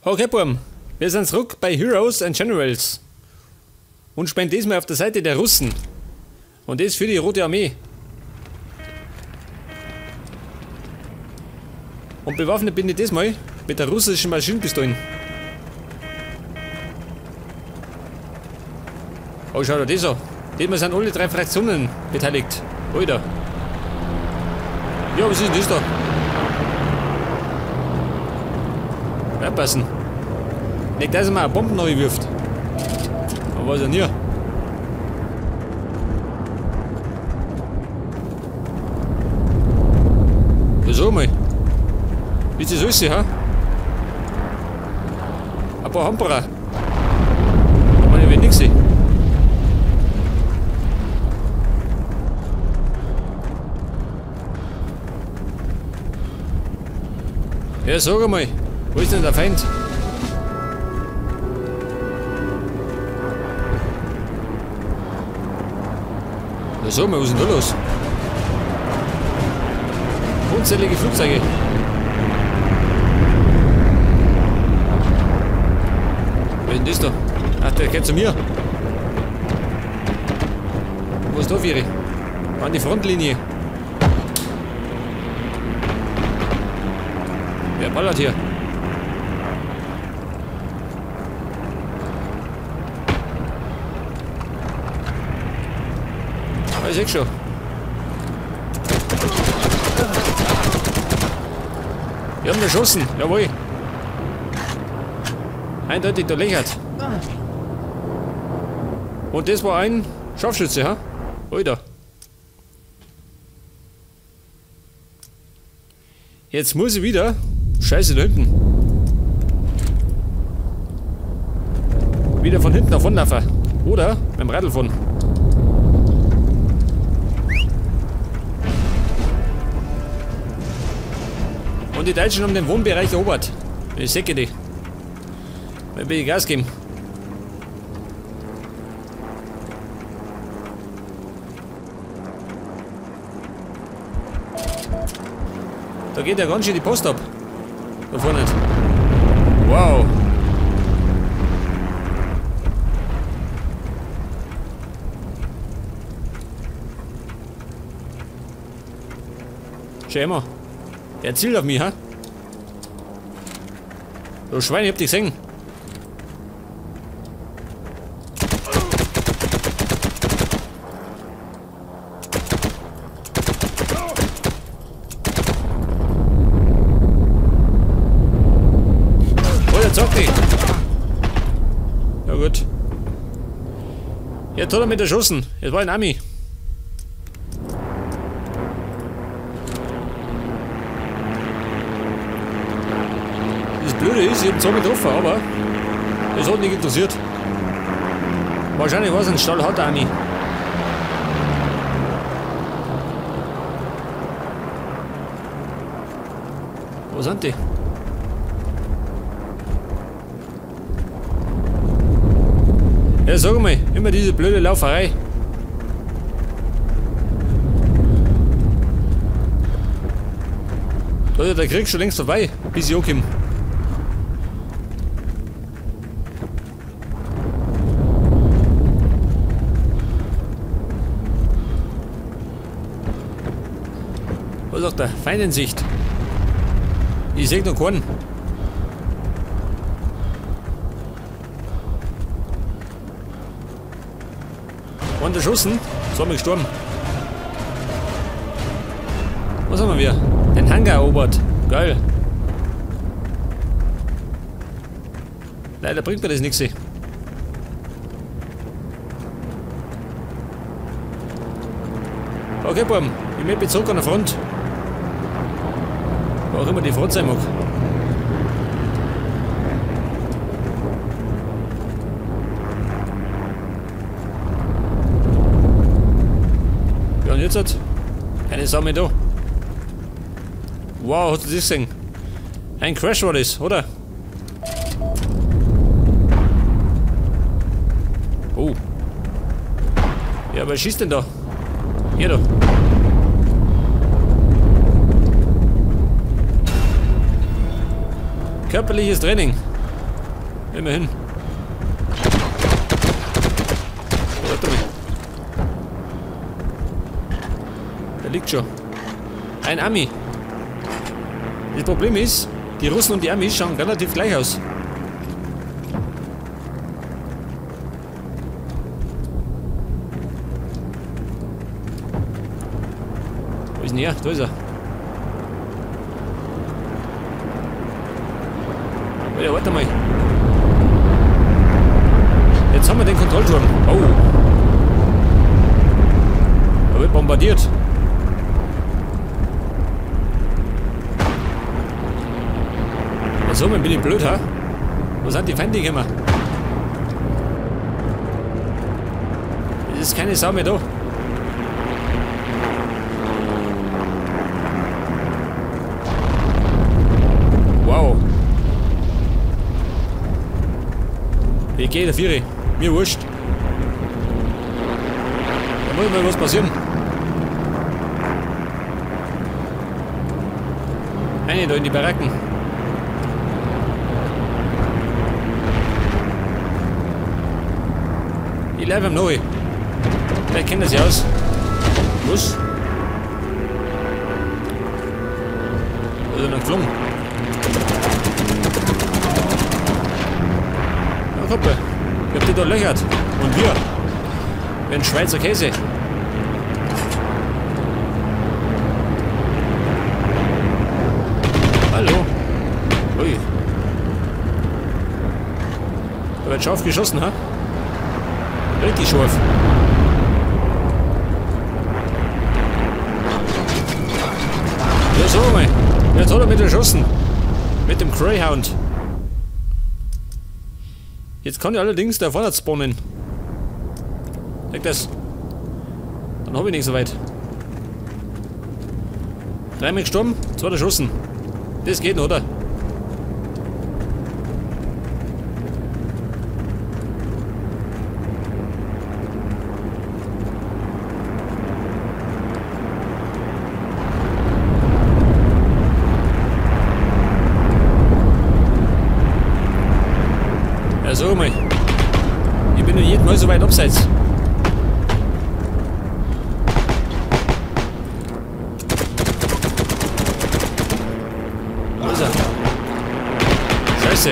Okay, Burm, wir sind zurück bei Heroes and Generals und spielen diesmal auf der Seite der Russen. Und das für die Rote Armee. Und bewaffnet bin ich diesmal mit der russischen Maschinenpistole. Oh, schau dir das an. Diesmal sind alle drei Fraktionen beteiligt. Alter. Ja, was ist denn das da? Aufpassen. Nicht, dass er mal eine Bombe neu wirft. Aber was ist denn hier? Ja, sag mal. Wie ist das alles, ha? Ein paar Hamperer. Da meine ich will nix sehen. Ja, sag einmal, wo ist denn der Feind? Ja, sag mal, was ist denn da los? Unzählige Flugzeuge. Wer ist denn das da? Ach, der geht zu mir. Wo ist da, Vieri? An die Frontlinie. Wer ballert hier? Ah, ich seh schon. Wir haben erschossen, jawohl. Eindeutig, da lächelt. Und das war ein Scharfschütze, ha? Alter. Jetzt muss ich wieder. Scheiße, da hinten. Wieder von hinten davonlaufen. Oder mit dem Radl fahren. Und die Deutschen haben den Wohnbereich erobert. Ich säcke die. Wenn wir Gas geben. Da geht ja ganz schön die Post ab. Da vorne. Wow. Schau mal. Der zielt auf mich, ha? Du Schwein, ich hab dich gesehen. Oh, der zockt dich. Ja gut. Jetzt hat er mit erschossen. Es war ein Ami. Das Blöde ist, ich hab zwar getroffen, aber es hat nicht interessiert. Wahrscheinlich war es ein stahlharter Ami. Wo sind die? Ja, sag mal, immer diese blöde Lauferei. Da ist ja der Krieg schon längst vorbei, bis ich ankomme. Was sagt der? Feind in Sicht. Ich seh noch keinen. Waren erschossen? So haben wir gestorben. Was haben wir? Den Hangar erobert. Geil. Leider bringt mir das nichts. Okay, Burm. Ich melde mich zurück an der Front. Wo auch immer die Front sein mag. Ja, und jetzt hat keine Sau mehr da. Wow, hast du das gesehen? Ein Crash war das, oder? Oh. Ja, wer schießt denn da? Hier da. Körperliches Training. Immerhin. Warte mal. Der liegt schon. Ein Ami. Das Problem ist, die Russen und die Amis schauen relativ gleich aus. Wo ist denn er? Da ist er. Ja, warte mal. Jetzt haben wir den Kontrollturm. Oh. Da wird bombardiert. So, bin ich blöd, ha? Wo sind die Feinde gekommen? Es ist keine Sau mehr da. Wow. Ich gehe der Viere. Mir wurscht. Da muss mal was passieren. Eine da in die Baracken. Ich lebe am Neu. Vielleicht kennt er sich aus. Was? Da ist er noch geflogen. Na, Kumpel. Ich hab die da löchert. Und wir. Wie ein Schweizer Käse. Hallo. Ui. Da wird scharf geschossen, ha? Richtig scharf. Ja, so mal. Jetzt hat er mit erschossen. Mit dem Greyhound. Jetzt kann ich allerdings da vorne spawnen. Sag das. Dann habe ich nicht so weit. Dreimal gestorben, zwei erschossen. Das geht noch, oder? Ja, so mal. Ich bin ja jedes Mal so weit abseits. Wo ist er? Scheiße.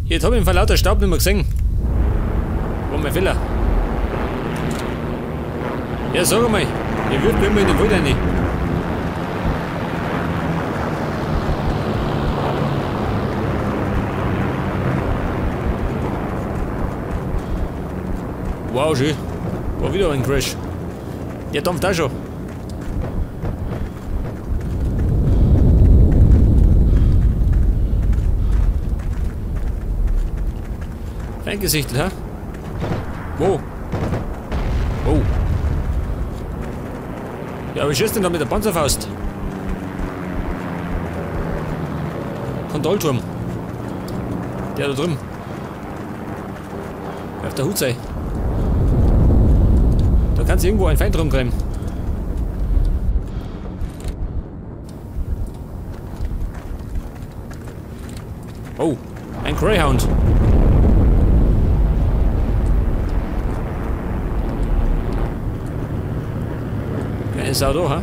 Jetzt hab ich ihn vor lauter Staub nicht mehr gesehen. Wo mein Fehler? Ja, sag mal. Ich würd mir immer in den Wald rein. Wow, schön. War wieder ein Crash. Der dampft auch schon. Feingesichtet, hä? Wo? Oh. Ja, wie schießt denn da mit der Panzerfaust? Kontrollturm. Der da drüben. Auf der Hut sei. Da kannst du irgendwo einen Feind rumtreiben. Oh, ein Greyhound. Keine Sau da, ha?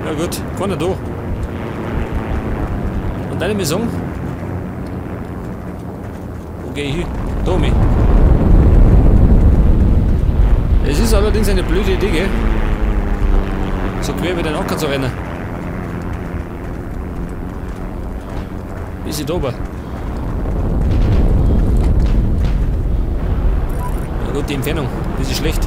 Ja gut, keiner da. Und deine Mission? Wo geh ich hin? Da mich. Es ist allerdings eine blöde Idee, gell? So quer über den Acker zu rennen. Ist sie da oben? Na gut, die Entfernung. Das ist schlecht.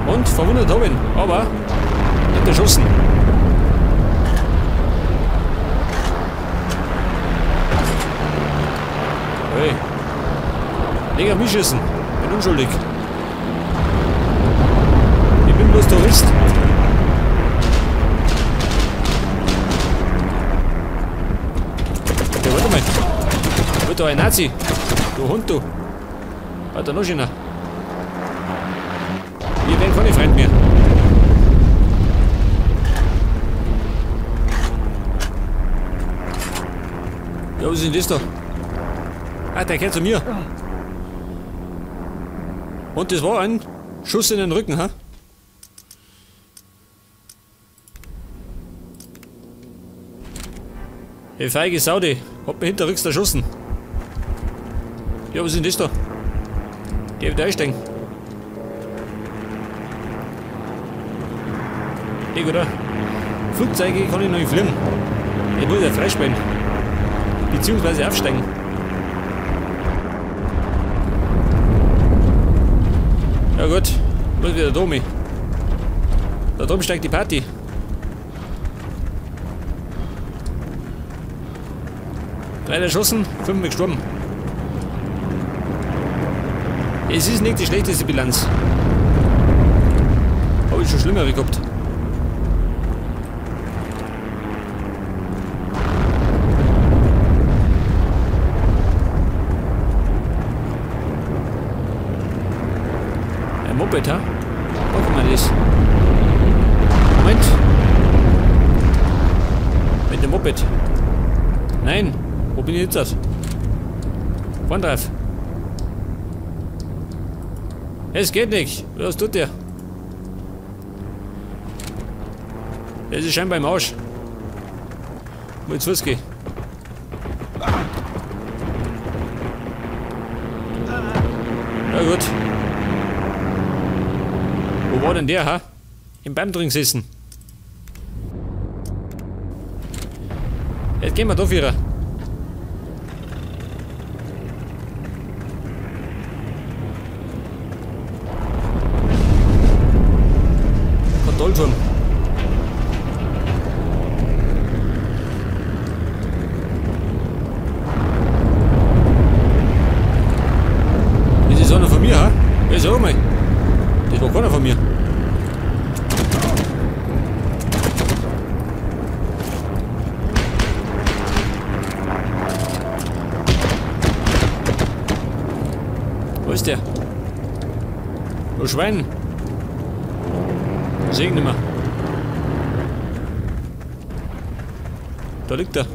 Und verwundert habe ihn, aber nicht erschossen. Hey. Nicht auf mich schießen. Bin unschuldig. Ich bin bloß Tourist. Alter, ein Nazi! Du Hund, du! Alter, noch schöner! Wir werden keine Freund mehr! Ja, was ist denn das da? Ah, der gehört zu mir! Und das war ein Schuss in den Rücken, ha? Die feige Sau, die hat mich hinterrücks erschossen. Ja, was ist denn das da? Die wird einsteigen. Ey, oder? Flugzeuge kann ich noch nicht fliegen. Ich muss ja freispielen. Beziehungsweise aufsteigen. Ja gut, muss wieder da mit. Da drüben steigt die Party. Drei erschossen, 5 gestorben. Es ist nicht die schlechteste Bilanz. Habe ich schon schlimmere gehabt. Ein Moped, ha? Wo kann man das? Moment. Mit dem Moped. Nein. Wo bin ich jetzt? Fahren drauf. Es geht nicht. Was tut der? Der ist scheinbar im Arsch. Muss jetzt Fuß gehen. Na gut. Wo war denn der, ha? Im Baum drin gesessen. Jetzt gehen wir da vierer. Kontrollturm. Das ist einer von mir, ha? Ja, sag mal. Das war keiner von mir. Wo ist der? Du Schwein! Seh ich nicht mehr. Da liegt er.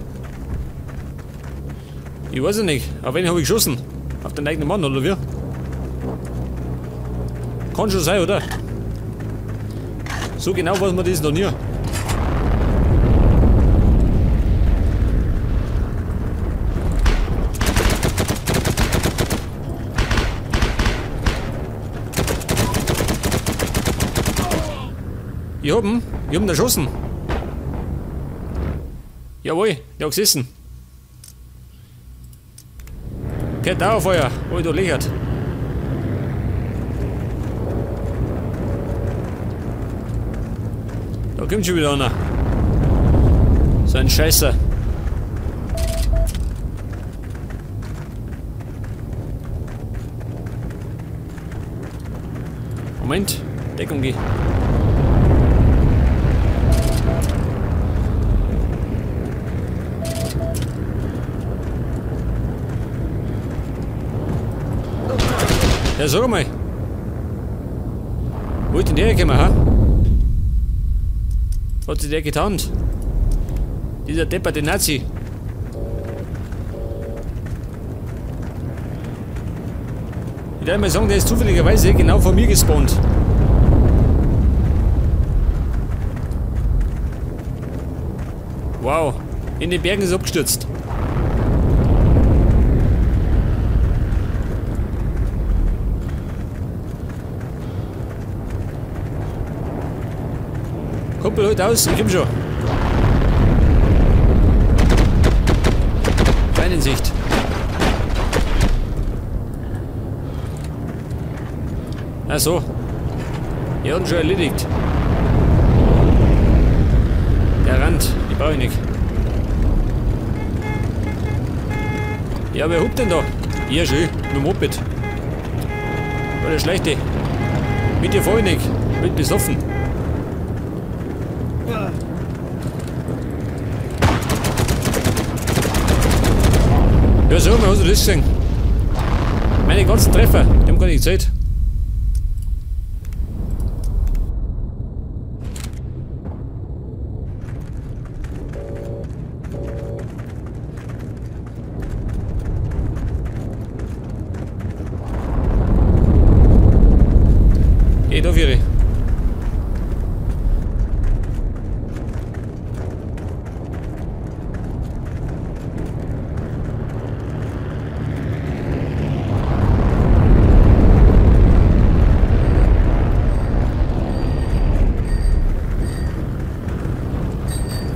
Ich weiß es nicht. Auf wen habe ich geschossen? Auf den eigenen Mann, oder wie? Kann schon sein, oder? So genau weiß man das noch nie. Ich hab ihn erschossen. Jawohl, der hat gesessen. Kein Dauerfeuer, oh, da lächert. Da kommt schon wieder einer. So ein Scheißer. Moment, Deckung geh. Ja, sag mal. Wo ist denn der gekommen, ha? Hat sich der getarnt? Dieser depperte Nazi. Ich darf mal sagen, der ist zufälligerweise genau vor mir gespawnt. Wow, in den Bergen ist er abgestürzt. Kumpel, holt aus, ich komm schon. Keine Sicht. Ach so. Die hat schon erledigt. Der Rand, die brauche ich nicht. Ja, wer hupt denn da? Ja, schön, mit dem Moped. War der Schlechte. Mit dir fahr ich nicht. Mit besoffen. Ja, so, hast du das gesehen? Meine ganzen Treffer, die haben gar nicht gezählt. Geh da, Vieri.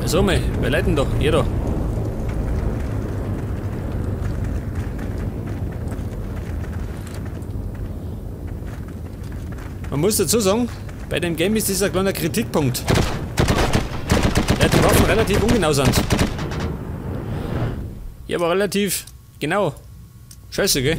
So, mei, wer leitet denn da? Ihr da. Man muss dazu sagen, bei dem Game ist dieser kleine Kritikpunkt, dass die Waffen relativ ungenau sind. Ja, aber relativ genau. Scheiße, gell?